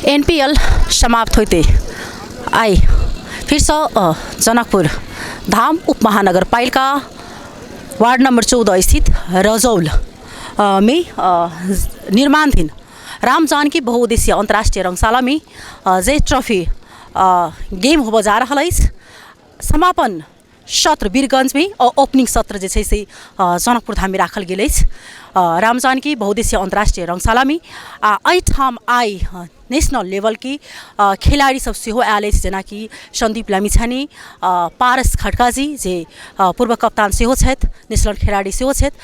NPL समाप्त होइते आइ फेरसँ जनकपुर धाम उपमहानगरपालिका वार्ड नम्बर 14 स्थित रजौल में निर्माणाधीन राम जानकी बहुउद्देशीय अन्तर्राष्ट्रिय रङ्गशालामे जे ट्रफी गेम होबऽ जा रहल अछि। समापन सत्र वीरगञ्जमे आओर ओपनिंग सत्र जे छै से जनकपुर धाममे राखल गेल अछि राम जानकी बहुउद्देशीय अन्तर्राष्ट्रिय रङ्गशालामे। आ एहिठाम आइ नेशनल लेवलके खेलाड़ी सब सेहो आयल अछि, जेनाकि सन्दीप लामिछाने, पारस खड्काजी जे पूर्व कप्तान सेहो छथि, नेशनल खेलाड़ी सेहो छथि,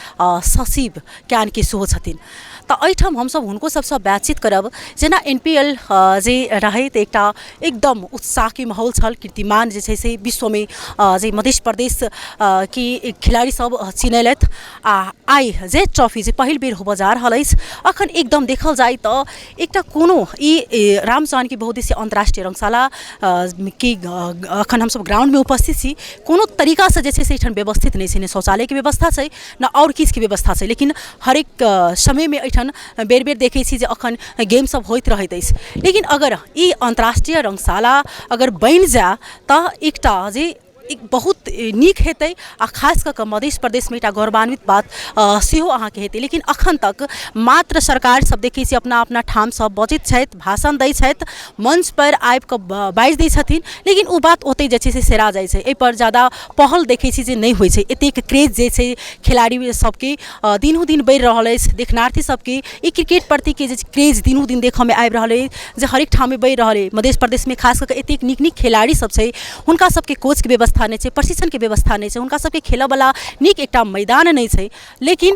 सचिव क्यानके सेहो छथिन। तऽ एहिठाम हमसब हुनको सबसँ बातचीत करब। जेना एन पी एल जे रहै तऽ एकटा एकदम उत्साहके माहौल छल, कीर्तिमान जे छै से विश्वमे जे मध्य प्रदेश के खेलाड़ी सब चिन्हेलथि। आ आइ जे ट्रॉफी जे पहिल बेर होबऽ जा रहल अछि, अखन एकदम देखल जाय तऽ एकटा कोनो ई राम जानकी बहुउद्देशीय अन्तर्राष्ट्रीय रङ्गशाला के अखन हमसब ग्राउण्डमे उपस्थित छी, कोनो तरीकासँ जे छै से एहिठाम व्यवस्थित नहि छै। नहि शौचालयके व्यवस्था छै, ने आओर किछुके व्यवस्था छै, लेकिन हरेक समयमे एहिठाम बेर बेर देखै छी जे अखन गेम सब होइत रहैत अछि। लेकिन अगर ई अन्तर्राष्ट्रीय रङ्गशाला अगर बनि जाय तऽ एकटा जे एक बहुत नीक हेतै आ खास कऽ कऽ मध्य प्रदेशमे एकटा गौरवान्वित बात सेहो अहाँके हेतै। लेकिन अखन तक मात्र सरकार सब देखै छियै अपना अपना ठामसँ बजैत छथि, भाषण दै छथि, मञ्चपर आबिकऽ बाजि दै छथिन, लेकिन ओ बात ओतहि जे छै से सेरा जाइ छै। एहिपर जादा पहल देखै छी जे नहि होइ छै। एतेक क्रेज जे छै खेलाड़ी सबके दिनोदिन बढ़ि रहल अछि, देखनार्थी सबके ई क्रिकेट प्रतिके जे क्रेज दिनोदिन देखऽमे आबि रहल अछि जे हरेक ठाममे बढ़ि रहल अछि। मध्य प्रदेशमे खास कऽ कऽ एतेक नीक नीक खेलाड़ी सब छै, हुनका सबके कोचके व्यवस्था नहि छै, प्रशिक्षणके व्यवस्था नहि छै, हुनका सबके खेलऽवला नीक एकटा मैदान नहि छै, लेकिन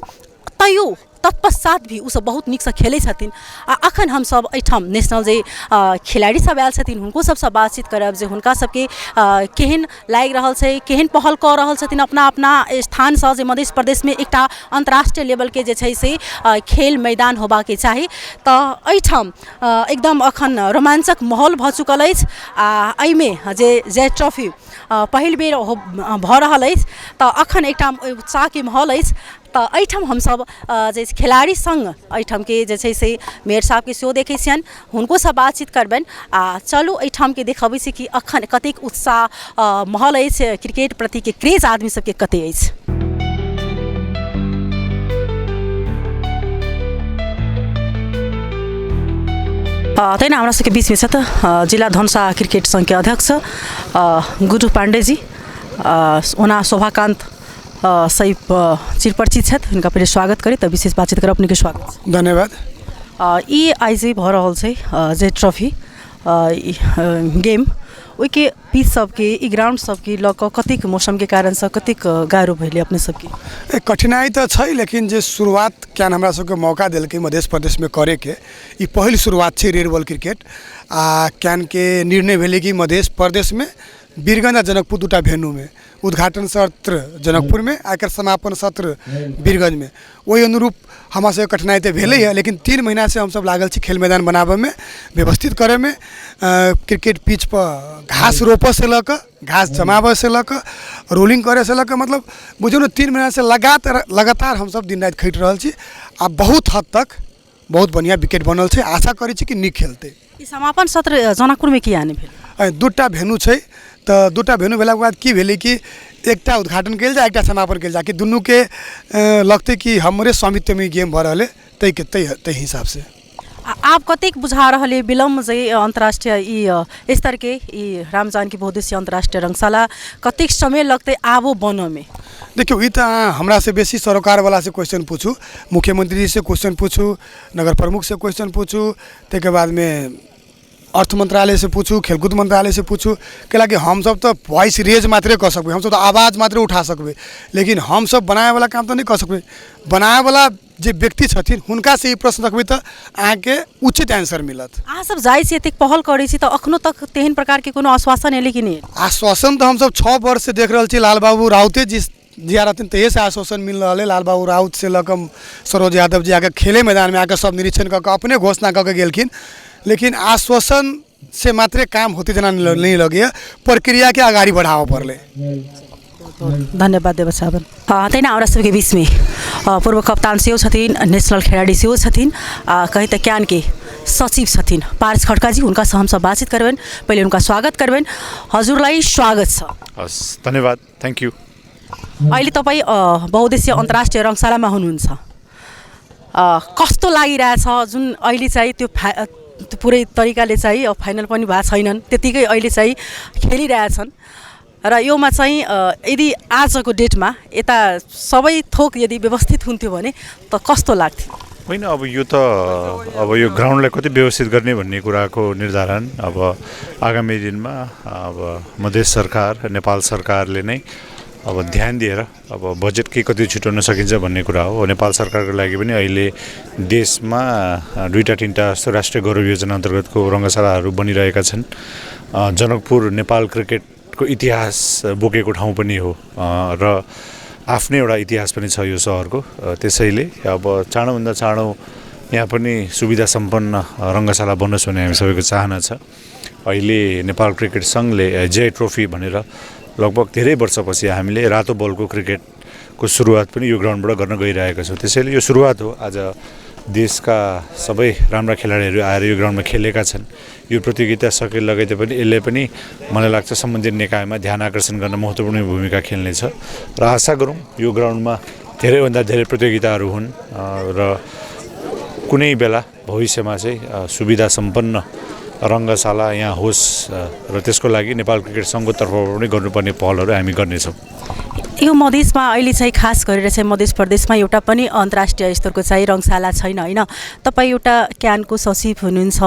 तैयो तत्पश्चात भी ओसब बहुत नीकसँ खेलै छथिन। आ अखन हमसब एहिठाम नेशनल जे खेलाड़ी सब आयल छथिन हुनको सबसँ बातचीत करब जे हुनका सबके केहन लागि रहल छै, केहन पहल कऽ रहल छथिन अपना अपना स्थानसँ जे मध्य प्रदेशमे एकटा अन्तर्राष्ट्रीय लेवलके जे छै से खेल मैदान होबाके चाही। तऽ एहिठाम एकदम अखन रोमाञ्चक माहौल भऽ चुकल अछि आ एहिमे जे जय ट्रॉफी पहिल बेर भऽ रहल अछि तऽ अखन एकटा उत्साहके माहौल अछि। तऽ एहिठाम हमसभ जे खेलाड़ी सङ्ग एहिठामके जे छै से मेयर साहबके सेहो देखै छियनि, हुनकोसँ बातचीत करबनि। आ चलू एहिठामके देखबै छी कि अखन कतेक उत्साह माहौल अछि, क्रिकेट प्रतिके क्रेज आदमी सबके कते अछि। तहिना हमरा सबके बीचमे छथि जिला धनुषा क्रिकेट सङ्घके अध्यक्ष गुड्डू पाण्डेजी। ओना शोभाकान्त सही चिरपरिचित छथि, हिनका पहिले स्वागत करी तऽ विशेष बातचीत करब। अपनेके स्वागत छै। धन्यवाद। ई आइ जे भऽ रहल छै जे ट्रॉफी गेम, ओहिके पिच सबके ई ग्राउंड सबके लऽ कऽ कतेक मौसमके कारणसँ कतेक गारो भेलै अपने सबके? कठिनाइ तऽ छै, लेकिन जे शुरुआत किएक हमरा सबके मौका देलकै मध्य प्रदेशमे करैके, ई पहिल शुरुआत छै रेड बॉल क्रिकेट। आ क्यानके निर्णय भेलै कि मध्य प्रदेशमे वीरगञ्ज आ जनकपुर दूटा वेन्यूमे उद्घाटन सत्र जनकपुरमे आ एकर समापन सत्र वीरगञ्जमे, ओहि अनुरूप हमरा सबके कठिनाइ तऽ भेलै हँ, लेकिन 3 महीनासँ हमसब लागल छी खेल मैदान बनाबऽमे, व्यवस्थित करैमे, क्रिकेट पिचपर घास रोपऽसँ लऽ कऽ घास जमाबऽसँ लऽ कऽ रोलिंग करैसँ लऽ कऽ, मतलब बुझियौ ने 3 महीनासँ लगातार लगातार हमसब दिन राति खटि रहल छी आ बहुत हद तक बहुत बढ़िआँ विकेट बनल छै। आशा करै छी कि नीक खेलतै। ई समापन सत्र जनकपुरमे किया नहि भेल? दूटा वेन्यू छै, तऽ दूटा वेन्यू भेलाके बाद की भेलै कि एकटा उद्घाटन कयल जाय, एकटा समापन कयल जाय, कि दुनूके लगतै कि हमरे स्वामित्वमे ई गेम भऽ रहल अइ, ताहिके ताहि हिसाबसँ। आ आब कतेक बुझा रहल अइ विलम्ब जे अन्तर्राष्ट्रीय ई स्तरके ई राम जानकी बहुउद्देशीय अन्तर्राष्ट्रीय रङ्गशाला कतेक समय लगतै आबो बनऽमे? देखियौ, ई तऽ अहाँ हमरासँ बेसी सरोकारवलासँ क्वेश्चन पूछू, मुख्यमंत्रीजीसँ क्वेश्चन पूछू, नगर प्रमुखसँ क्वेश्चन पूछू, ताहिके बादमे अर्थ मन्त्रालयसँ पूछू, खेलकूद मन्त्रालयसँ पूछू, कैलाकि हमसब तऽ वॉइस रेज मात्रे कऽ सकबै, हमसब तऽ आवाज मात्रे उठा सकबै, लेकिन हमसब बनाबैवला काम तऽ नहि कऽ सकबै। बनाबैवला जे व्यक्ति छथिन हुनकासँ ई प्रश्न रखबै तऽ अहाँके उचित आन्सर मिलत। अहाँ सब जाइ छी, एतेक पहल करै छी, तऽ अखनो तक तेहन प्रकारके कोनो आश्वासन एलै कि नहि? आश्वासन तऽ हमसब 6 वर्षसँ देख रहल छी, लाल बाबू राउते जी जिया रहथिन तहिएसँ आश्वासन मिल रहल अइ। लाल बाबू राउतसँ लऽ कऽ सरोज यादव जी आके खेले मैदानमे आके सब निरीक्षण कऽ कऽ अपने घोषणा कऽ कऽ गेलखिन, लेकिन आश्वासन से मात्रे काम होतै जेना नहि लगैए, प्रक्रियाके अगाड़ी बढ़ाबऽ पड़लै। बहुत धन्यवाद देव साहब। तहिना हमरा सबके बीचमे पूर्व कप्तान सेहो छथिन, नेशनल खेलाड़ी सेहो छथिन, आ कही तऽ क्यानके सचिव छथिन पारस खड्काजी, हुनकासँ हमसब बातचीत करबनि। पहिले हुनका स्वागत करबनि। हजुरलाई स्वागत छ। हस्, धन्यवाद, thank you. अहिले तपाईँ बहुद्देश्य अन्तर्राष्ट्रिय रङशालामा हुनुहुन्छ। कस्तो लागिरहेछ जुन अहिले चाहिँ त्यो पुरै तरिकाले चाहिँ अब फाइनल पनि भएको छैनन्, त्यतिकै अहिले चाहिँ खेलिरहेछन् र योमा चाहिँ यदि आजको डेटमा यता सबै थोक यदि व्यवस्थित हुन्थ्यो भने त कस्तो लाग्थ्यो? होइन, अब यो त अब यो ग्राउन्डलाई कति व्यवस्थित गर्ने भन्ने कुराको निर्धारण अब आगामी दिनमा अब मधेस सरकार, नेपाल सरकारले नै अब ध्यान दिएर अब बजेट के कति छुट्याउन सकिन्छ भन्ने कुरा हो। नेपाल सरकारको लागि पनि अहिले देशमा दुईवटा तिनवटा जस्तो राष्ट्रिय गौरव योजना अन्तर्गतको रङ्गशालाहरू बनिरहेका छन्। जनकपुर नेपाल क्रिकेटको इतिहास बोकेको ठाउँ पनि हो र आफ्नै एउटा इतिहास पनि छ यो सहरको। त्यसैले अब चाँडोभन्दा चाँडो यहाँ पनि सुविधा सम्पन्न रङ्गशाला बनोस् भन्ने हामी सबैको चाहना छ। अहिले नेपाल क्रिकेट सङ्घले जय ट्रफी भनेर लगभग धेरै वर्षपछि हामीले रातो बलको क्रिकेटको सुरुवात पनि यो ग्राउन्डबाट गर्न गइरहेका छौँ। त्यसैले यो सुरुवात हो। आज देशका सबै राम्रा खेलाडीहरू आएर यो ग्राउन्डमा खेलेका छन्। यो प्रतियोगिता सके लगाइदिए पनि यसले पनि मलाई लाग्छ सम्बन्धित निकायमा ध्यान आकर्षण गर्न महत्त्वपूर्ण भूमिका खेल्नेछ र आशा गरौँ यो ग्राउन्डमा धेरैभन्दा धेरै प्रतियोगिताहरू हुन् र कुनै बेला भविष्यमा चाहिँ सुविधा सम्पन्न रङ्गशाला यहाँ होस् र त्यसको लागि नेपाल क्रिकेट सङ्घको तर्फबाट पनि गर्नुपर्ने पहलहरू हामी गर्नेछौँ। यो मधेसमा अहिले चाहिँ खास गरेर चाहिँ मधेस प्रदेशमा एउटा पनि अन्तर्राष्ट्रिय स्तरको चाहिँ रङशाला छैन, होइन? तपाईँ एउटा क्यानको सचिव हुनुहुन्छ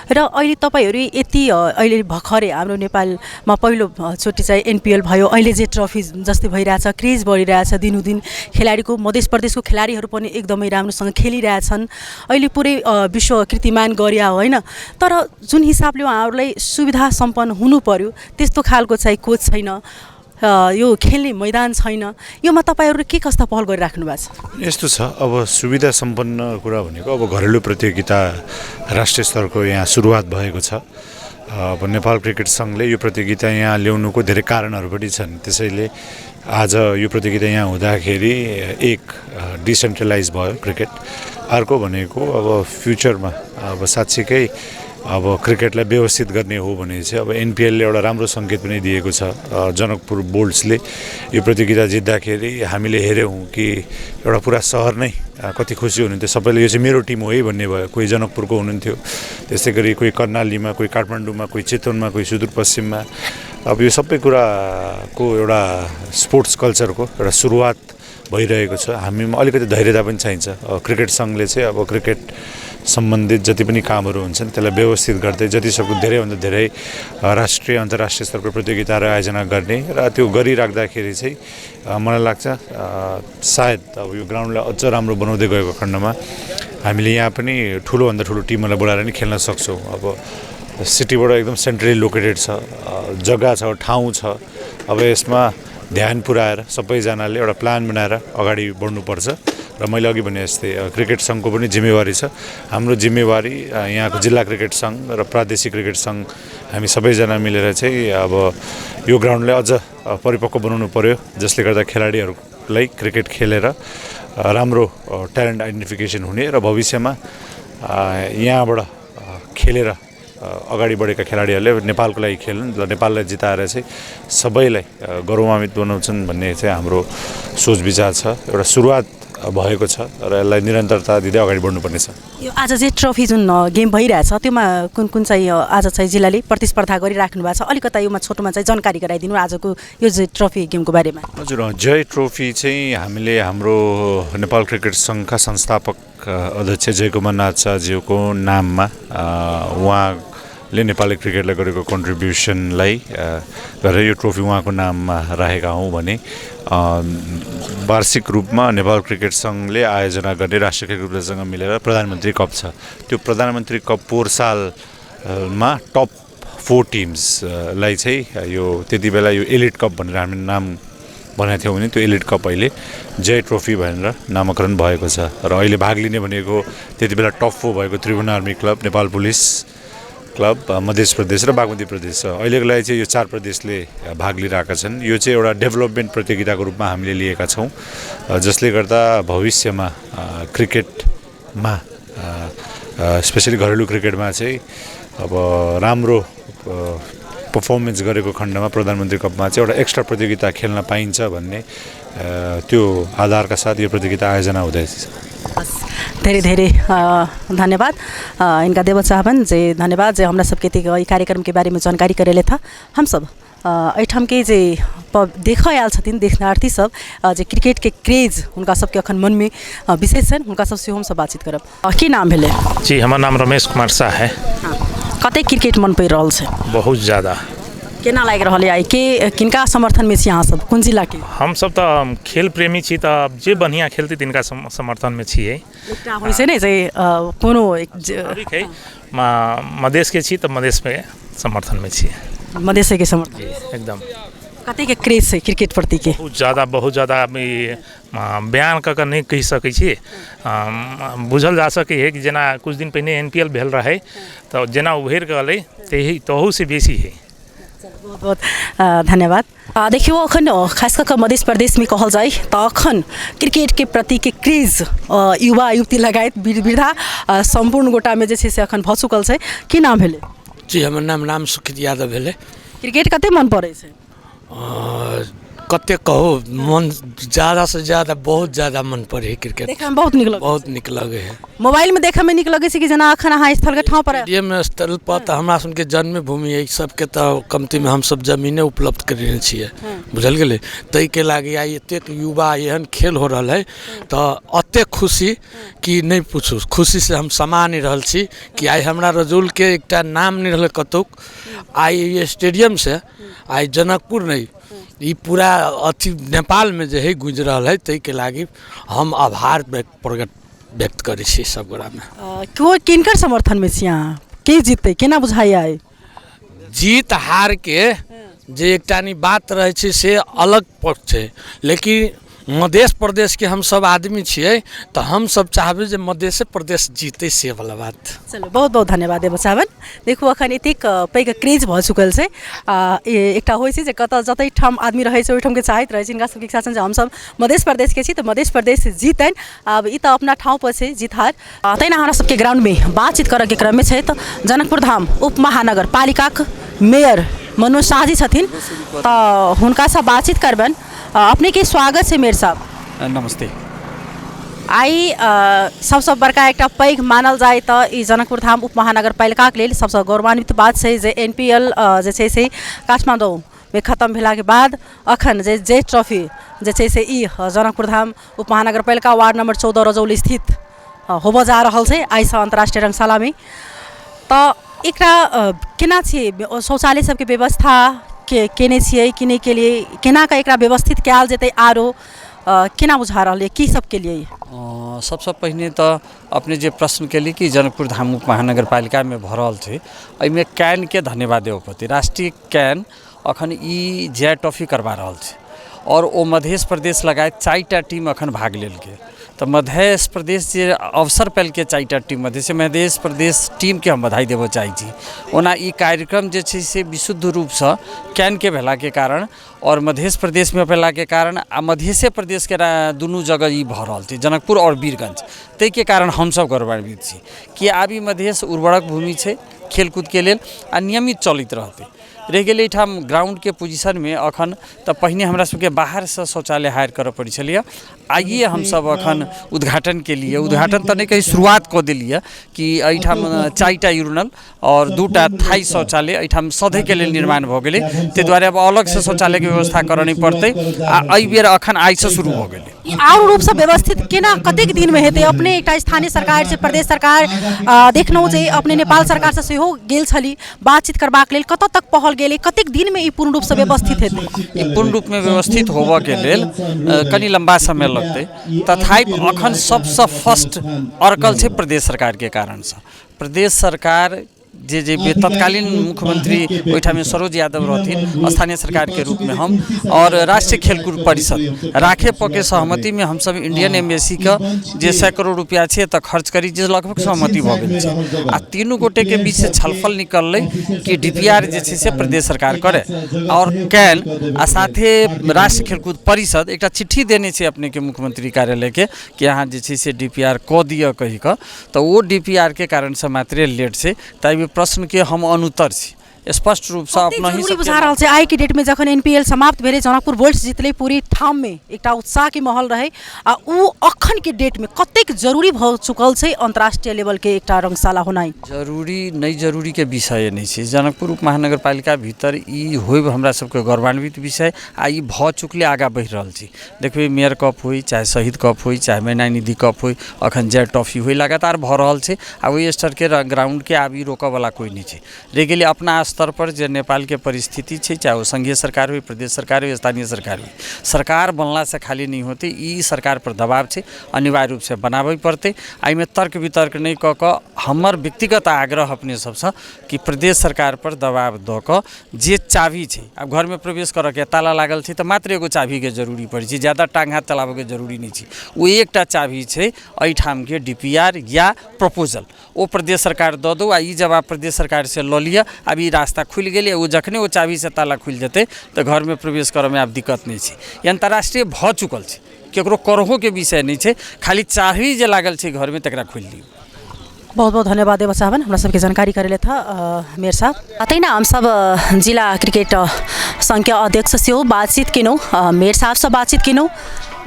र अहिले तपाईँहरू यति अहिले भर्खरै हाम्रो नेपालमा पहिलोचोटि चाहिँ एनपिएल भयो, अहिले जे ट्रफी जस्तै भइरहेछ, क्रेज बढिरहेछ दिनुदिन खेलाडीको, मधेस प्रदेशको खेलाडीहरू पनि एकदमै राम्रोसँग खेलिरहेछन्। अहिले पुरै विश्व कीर्तिमान गरिया हो, होइन? तर जुन हिसाबले उहाँहरूलाई सुविधा सम्पन्न हुनु पर्यो त्यस्तो खालको चाहिँ कोच छैन, यो खेल्ने मैदान छैन। योमा तपाईँहरूले के कस्ता पहल गरिराख्नु भएको छ? यस्तो छ, अब सुविधा सम्पन्न कुरा भनेको अब घरेलु प्रतियोगिता राष्ट्रिय स्तरको यहाँ सुरुवात भएको छ। अब नेपाल क्रिकेट सङ्घले यो प्रतियोगिता यहाँ ल्याउनुको धेरै कारणहरू पनि छन्। त्यसैले आज यो प्रतियोगिता यहाँ हुँदाखेरि एक डिसेन्ट्रलाइज भयो क्रिकेट, अर्को भनेको अब फ्युचरमा अब साँच्चीकै अब क्रिकेटलाई व्यवस्थित गर्ने हो भने चाहिँ अब एनपिएलले एउटा राम्रो सङ्केत पनि दिएको छ। जनकपुर बोल्ट्सले यो प्रतियोगिता जित्दाखेरि हामीले हेऱ्यौँ कि एउटा पुरा सहर नै कति खुसी हुनुहुन्थ्यो, सबैले यो चाहिँ मेरो टिम हो है भन्ने भयो। कोही जनकपुरको हुनुहुन्थ्यो, त्यसै गरी कोही कर्णालीमा, कोही काठमाडौँमा, कोही चितवनमा, कोही सुदूरपश्चिममा। अब यो सबै कुराको एउटा स्पोर्ट्स कल्चरको एउटा सुरुवात भइरहेको छ। हामीमा अलिकति धैर्यता पनि चाहिन्छ। क्रिकेट सङ्घले चाहिँ अब क्रिकेट सम्बन्धित जति पनि कामहरू हुन्छन् त्यसलाई व्यवस्थित गर्दै जति सक्दो धेरैभन्दा धेरै राष्ट्रिय अन्तर्राष्ट्रिय स्तरको प्रतियोगिताहरू आयोजना गर्ने र त्यो गरिराख्दाखेरि चाहिँ मलाई लाग्छ सायद अब यो ग्राउन्डलाई अझ राम्रो बनाउँदै गएको खण्डमा हामीले यहाँ पनि ठुलोभन्दा ठुलो टिमहरूलाई बोलाएर नि खेल्न सक्छौँ। अब सिटीबाट एकदम सेन्ट्रली लोकेटेड छ, जग्गा छ, ठाउँ छ। अब यसमा ध्यान पुऱ्याएर सबैजनाले एउटा प्लान बनाएर अगाडि बढ्नुपर्छ र मैले अघि भने जस्तै क्रिकेट सङ्घको पनि जिम्मेवारी छ। हाम्रो जिम्मेवारी यहाँको जिल्ला क्रिकेट सङ्घ र प्रादेशिक क्रिकेट सङ्घ हामी सबैजना मिलेर चाहिँ अब यो ग्राउन्डलाई अझ परिपक्व बनाउनु पर्यो, जसले गर्दा खेलाडीहरूलाई क्रिकेट खेलेर राम्रो ट्यालेन्ट आइडेन्टिफिकेसन हुने र भविष्यमा यहाँबाट खेलेर अगाडि बढेका खेलाडीहरूले नेपालको लागि खेल्न र नेपाललाई जिताएर चाहिँ सबैलाई गौरवान्वित बनाउँछन् भन्ने चाहिँ हाम्रो सोच विचार छ। एउटा सुरुवात भएको छ र यसलाई निरन्तरता दिँदै अगाडि बढ्नुपर्नेछ। यो आज चाहिँ ट्रफी जुन गेम भइरहेछ त्योमा कुन कुन चाहिँ आज चाहिँ जिल्लाले प्रतिस्पर्धा गरिराख्नु भएको छ, अलिकता योमा छोटोमा चाहिँ जानकारी गराइदिनु आजको यो चाहिँ ट्रफी गेमको बारेमा। हजुर, जय ट्रफी चाहिँ हामीले हाम्रो नेपाल क्रिकेट सङ्घका संस्थापक अध्यक्ष जयकुमार नाथ शाहज्यूको नाममा उहाँले नेपाली क्रिकेटलाई गरेको कन्ट्रिब्युसनलाई गरेर यो ट्रफी उहाँको नाममा राखेका हौँ भने वार्षिक रूपमा नेपाल क्रिकेट सङ्घले आयोजना गर्ने राष्ट्रिय खेलकुद सँग मिलेर प्रधानमन्त्री कप छ। त्यो प्रधानमन्त्री कप पोहोर सालमा टप 4 टिम्सलाई चाहिँ यो त्यति बेला यो एलिट कप भनेर हामी नाम भनेको थियौँ भने त्यो एलिट कप अहिले जय ट्रफी भनेर नामाकरण भएको छ र अहिले भाग लिने भनेको त्यति बेला टप 4 भएको Tribhuvan army club, Nepal police club Madhya Pradesh र बागमती प्रदेश छ। अहिलेको लागि चाहिँ यो 4 प्रदेशले भाग लिइरहेका छन्। यो चाहिँ एउटा डेभलपमेन्ट प्रतियोगिताको रूपमा हामीले लिएका छौँ, जसले गर्दा भविष्यमा क्रिकेटमा स्पेसली घरेलु क्रिकेटमा चाहिँ अब राम्रो पर्फर्मेन्स गरेको खण्डमा प्रधानमन्त्री कपमा चाहिँ एउटा एक्स्ट्रा प्रतियोगिता खेल्न पाइन्छ भन्ने त्यो आधारका साथ यो प्रतियोगिता आयोजना हुँदैछ। धेरै धेरै धन्यवाद इनका देव चाहबन जे धन्यवाद जे हमरा सबके ई कार्यक्रम के बारे में जानकारी करेले था। हम सब एहिठाम के जे देखऽ आयल छथिन देखनार्थी सब जे क्रिकेट के क्रेज हुनका सबके अखन मन में विशेष छनि, हुनका सबसे हमसब बातचीत करब। की नाम भेलै? जी, हमर नाम रमेश कुमार शाह है। कतेक क्रिकेट मन पड़ि रहल छै? बहुत ज़्यादा। केना लागि रहल है के किनका समर्थन में छी अहाँ सब, कोन जिला के? हम सब तऽ खेल प्रेमी छी, तऽ जे बढ़िया खेलती तिनका समर्थन में छियै। एकटा होइ छै ने जे कोनो मधेश के छी तऽ मधेश में समर्थन में छियै। मधेशे के समर्थन एकदम। कतेक क्रेज छै क्रिकेट प्रति के? बहुत ज़्यादा, बहुत ज़्यादा। बयान कऽ के नहि कहि सकै छी, बुझल जा सकै है कि जेना कुछ दिन पहिने NPL भेल रहै तऽ जेना उभरि कऽ एलै तहूसँ बेसी है। बहुत बहुत धन्यवाद। देखियौ अखन खास कऽ मध्य प्रदेशमे कहल जाय तऽ अखन क्रिकेटके प्रतिके क्रेज युवा युवती लगायत वृद्धा सम्पूर्ण गोटामे जे छै से अखन भऽ चुकल छै। की नाम भेलै? जी, हमर नाम राम सुखित यादव भेलै। क्रिकेट कते मन पड़ै छै? कते कहू, मन ज़्यादा से ज़्यादा बहुत ज़्यादा मन पड़े है क्रिकेट। देखैमे बहुत नीक लगै? बहुत नीक लगै है। मोबाइलमे देखैमे नीक लगै छै कि जेना अखन अहाँ स्थलके ठाँव पर? स्टेडियम स्थल पर तऽ हमरा सबके जन्मभूमि है, सबके तऽ कमतीमे हमसब जमीने उपलब्ध करेने छियै, बुझल गेलै। ताहिके लागि आइ एतेक युवा एहन खेल हो रहल है तऽ एतेक खुशी कि नहि पूछू, खुशीसँ हम समा नहि रहल छी कि आइ हमरा रजौलके एकटा नाम नहि रहलै कतहु, आइ स्टेडियमसँ आइ जनकपुर नहि ई पूरा अथी नेपालमे जे है गूँजि रहल है, ताहिके लागि हम आभार प्रकट व्यक्त करै छी सब गोरामे। किनकर समर्थनमे छी अहाँ? के जीतै केना बुझाइया? जीत हारके जे एकटा नि बात रहै छै से अलग पक्ष छै, लेकिन मध्य प्रदेशके हमसब आदमी छियै तऽ हमसब चाहबै जे मध्य प्रदेश जीतै, से वाला बात। चलू, बहुत बहुत धन्यवाद देव चाहबन। देखू अखन एतेक पैघ क्रेज भऽ चुकल छै। एकटा होइ छै जे कतऽ जतै ठाम आदमी रहै छै ओहिठामके चाहैत रहै छै। हिनका सबके इच्छा छनि जे हमसब मध्य प्रदेशके छी तऽ मध्य प्रदेश जीतनि। आब ई तऽ अपना ठाँव पर छै जीत हार। तहिना हमरा सबके ग्राउंडमे बातचीत करऽके क्रममे छै तऽ जनकपुर धाम उप महानगर पालिकाक मेयर मनोज शाहजी छथिन, तऽ हुनकासँ बातचीत करबनि। अपनेके स्वागत छै मेयर साहब। नमस्ते। आइ सबसँ बड़का एकटा पैघ मानल जाय तऽ ई जनकपुर धाम उप महानगर पालिकाके लेल सबसँ गौरवान्वित बात छै जे NPL जे छै से काठमाडौँमे खतम भेलाके बाद अखन जे जे ट्रॉफी जे छै से ई जनकपुर धाम उप महानगर पालिका वार्ड नंबर 14 रजौली स्थित होबऽ जा रहल छै आइसँ अन्तर्राष्ट्रीय रङ्गशालामे। तऽ एकरा केना छियै शौचालय सबके व्यवस्था के केने छियै कि नहि केलियै, केना कऽ एकरा व्यवस्थित कयल जेतै, आरो केना बुझा रहल यऽ की सब केलियै? सबसँ पहिने तऽ अपने जे प्रश्न केली कि जनकपुर धाम उप महानगरपालिकामे भऽ रहल छै, एहिमे कैनके धन्यवाद देबऽ पड़तै। राष्ट्रीय can अखन ई जय ट्रॉफी करवा रहल छै और ओ मध्य प्रदेश लगायत 4टा टीम अखन भाग लेलकै। तऽ मध्य प्रदेश जे अवसर पैलकै 4टा टीम मध्य से मध्य प्रदेश टीमके हम बधाई देबऽ चाहै छी। ओना ई कार्यक्रम जे छै से विशुद्ध रूपसँ कैनके भेलाके कारण और मध्य प्रदेशमे भेलाके कारण आ मध्य प्रदेशके दुनू जगह ई भऽ रहल छै, जनकपुर और वीरगंज, ताहिके कारण हमसब गौरवान्वित छी कि आब ई मधेश उर्वरक भूमि छै खेलकूदके लेल आ नियमित चलैत रहतै। रहि गेलै एहिठाम ग्राउंडके पोजिशनमे अखन तऽ पहिने हमरा सबके बाहरसँ शौचालय हायर करऽ पड़ै छलैए। आइए हमसब अखन उद्घाटन के लिए, उद्घाटन तऽ नहि कही, शुरुआत कऽ देलियै कि एहिठाम 4टा यूरिनल और 2टा थाई शौचालय एहिठाम सधैके लेल निर्माण भऽ गेलै। ताहि दुआरे आब अलगसँ शौचालयके व्यवस्था करऽ नहि पड़तै आ एहिबेर अखन आइसँ शुरू भऽ गेलै। ई आर रूपसँ व्यवस्थित केना कतेक दिनमे हेतै? अपने एकटा स्थानीय सरकार छै, प्रदेश सरकार, देखलहुँ जे अपने नेपाल सरकारसँ सेहो गेल छली बातचीत करबाक लेल, कतऽ तक पहल गेलै, कतेक दिनमे ई पूर्ण रूपसँ व्यवस्थित हेतै? ई पूर्ण रूपमे व्यवस्थित होबऽके लेल कनि लम्बा समय लगतै। तथापि अखन सबसँ फर्स्ट अड़कल छै प्रदेश सरकारके कारणसँ। प्रदेश सरकार जे जे तत्कालीन मुख्यमंत्री ओहिठाम सरोज यादव रहथिन स्थानीय सरकारके रूपमे हम आओर राष्ट्रीय खेलकूद परिषद राखे पके सहमतिमे हमसब इंडियन एम्बेसीके जे 100 करोड़ रुपैआ छै तऽ खर्च करी, जे लगभग सहमति भऽ गेल छै। आ तीनू गोटेके बीच छलफल निकललै कि DPR जे छै से प्रदेश सरकार करे आओर can आ साथे राष्ट्रीय खेलकूद परिषद एकटा चिट्ठी देने छै अपनेके मुख्यमंत्री कार्यालयके कि अहाँ जे छै से DPR कऽ दिअ कहि कऽ, तऽ ओ DPR के कारणसँ मात्रे लेट छै। ताहि प्रश्नके हम अनुत्तर छी स्पष्ट रूपसँ अपना ही बुझा रहल छै। आइ के डेट में जखन NPL समाप्त भेलै, जनकपुर बोल्ट्स जीतलै, पूरी ठाम में एकटा उत्साह के माहौल रहै आ उ अखन के डेट में कतेक जरूरी भऽ चुकल छै अंतर्राष्ट्रीय लेवल के एकटा रंगशाला होनाइ? जरूरी नहि जरूरी के विषय नहि छै। जनकपुर उप महानगरपालिका भीतर ई होयब हमरा सबके गौरवान्वित विषय आ ई भऽ चुकले, आगाँ बढ़ि रहल छै। देखबै मेयर कप होइ, चाहे शहीद कप होइ, चाहे मैना निधि कप होइ, अखन जय ट्रॉफी होइ, लगातार भऽ रहल छै आ ओहि स्तरके ग्राउंडके आब ई रोकऽवला कोइ नहि छै। रहि गेलै अपना स्तर पर जे नेपालके परिस्थिति छै, चाहे ओ संघीय सरकार होइ, प्रदेश सरकार होइ, स्थानीय सरकार होइ, सरकार बनलासँ खाली नहि होतै, ई सरकार पर दबाव छै, अनिवार्य रूपसँ बनाबै पड़तै। एहिमे तर्क वितर्क नहि कऽ कऽ हमर व्यक्तिगत आग्रह अपने सबसँ कि प्रदेश सरकार पर दबाव दऽ कऽ जे चाभी छै, आब घरमे प्रवेश करऽके ताला लागल छै तऽ मात्र एगो चाभीके जरूरी पड़ै छै, ज्यादा टाँग हाथ चलाबऽके जरूरी नहि छै। ओ एकटा चाभी छै एहिठामके DPR या प्रपोजल, ओ प्रदेश सरकार दऽ दू आ ई जवाब प्रदेश सरकारसँ लऽ लिअ। आब ई रास्ता खुलि गेलै, ओ जखने ओ चाभीसँ ताला खुलि जेतै तऽ घरमे प्रवेश करऽमे आब दिक्कत नहि छै। ई अन्तर्राष्ट्रीय भऽ चुकल छै, केकरो करहोके विषय नहि छै, खाली चाभी जे लागल छै घरमे तकरा खोलि दियौ। बहुत बहुत धन्यवाद देव साहबन हमरा सबके जानकारी करे था मेयर साहब। तहिना हमसब जिला क्रिकेट संघके अध्यक्ष सेहो बातचीत केलहुँ, मेयर साहबसँ बातचीत केलहुँ,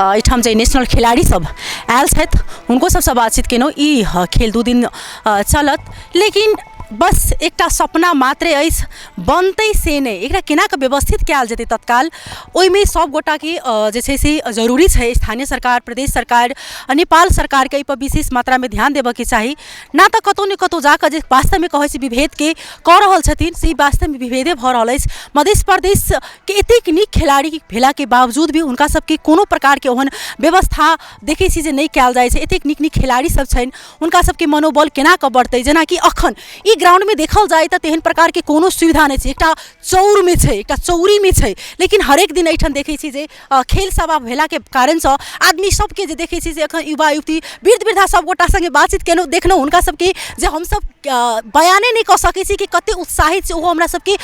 एहिठाम जे नेशनल खिलाड़ी सब आयल छथि हुनको सबसँ बातचीत केलहुँ। ई खेल 2 दिन चलत, लेकिन बस एकटा सपना मात्रे अछि, बनतै से नहि, एकरा केना कऽ व्यवस्थित कयल जेतै तत्काल, ओहिमे सब गोटाके जे छै से जरूरी छै। स्थानीय सरकार, प्रदेश सरकार, नेपाल सरकारके एहिपर विशेष मात्रामे ध्यान देबऽके चाही, ना तऽ कतहु ने कतहु जाकऽ जे वास्तवमे कहै छी विभेदके कऽ रहल छथिन से वास्तवमे विभेदे भऽ रहल अछि। मध्य प्रदेशके एतेक नीक खिलाड़ी भेलाके बावजूद भी हुनका सबके कोनो प्रकारके ओहन व्यवस्था देखै छी जे नहि कयल जाइ छै। एतेक नीक नीक खिलाड़ी सब छनि, हुनका सबके मनोबल केना कऽ बढ़तै? जेनाकि अखन ई ग्राउंडमे देखल जाय तऽ तेहन प्रकारके कोनो सुविधा नहि छै, एकटा चौरमे छै, एकटा चौरीमे छै, लेकिन हरेक दिन एहिठाम देखै छी जे खेल सभा भेलाके कारणसँ आदमी सबके जे देखै छी जे एखन युवा युवती वृद्ध वृद्धा सब गोटा सङ्गे बातचीत केलहुँ, देखलहुँ हुनका सबके जे हमसब बयाने नहि कऽ सकै छी कि कते उत्साहित छै। ओहो हमरा सबके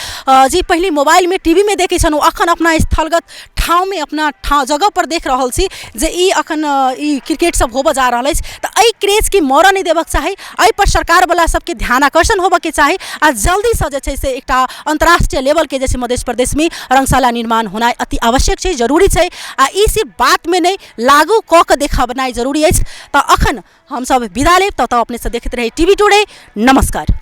जे पहिले मोबाइलमे टीवीमे देखै छलहुँ, अखन अपना स्थलगत ठाउँमे अपना जगहपर देख रहल छी जे ई अखन ई क्रिकेट सब होबऽ जा रहल अछि। तऽ एहि क्रेजके मरऽ नहि देबऽके चाही, एहिपर सरकारवला सबके ध्यान आकर्षण होबऽके चाही आ जल्दीसँ जे छै से एकटा अन्तर्राष्ट्रीय लेवलके जे छै मध्य प्रदेशमे रङ्गशाला निर्माण होनाइ अति आवश्यक छै, जरूरी छै आ ई सिर्फ बातमे नहि, लागू कऽ कऽ देखेनाइ जरूरी अछि। तऽ अखन हमसब विदा लेब, तब अपनेसँ देखैत रही टीवी टुडे। नमस्कार।